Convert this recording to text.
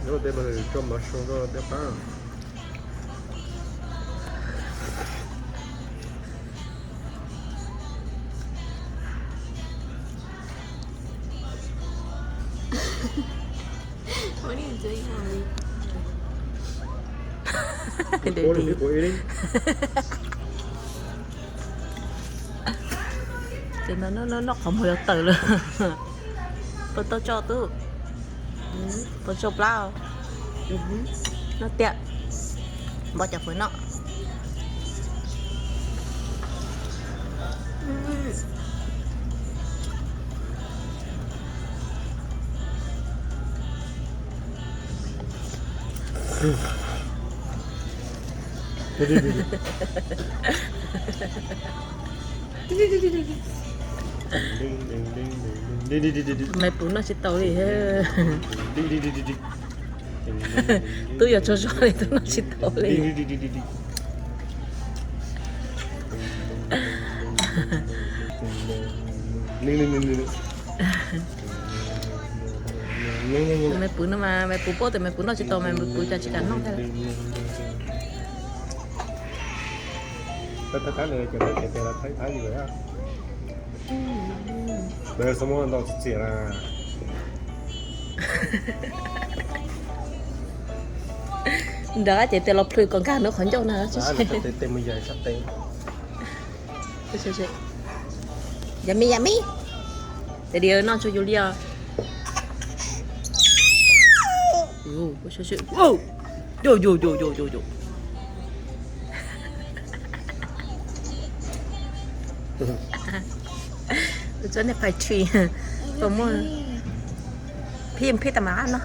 Nyob tej no tso mov soo rau peb pab. What are you doing, Mommy? Ces no noj qhov muag yuav tawm lawm. Tau tau tso tub. Tau tso plab. Noj tiag. Npaj cov fawm noj. Me puv noj tsis tau li. Tub yuav tsaug zog li, tub noj tsis tau li. Me puv no mas me puv paub tias me puv noj tsis tau mas me puv cas tsis kam noj thiab. Nrad ces tes los plhws kom nkag nws qhov ncauj na. Yummy, yummy. Tes di noj tsuag yus li os. Txob niag pais tshis, tau muaj phij phij tas mas no.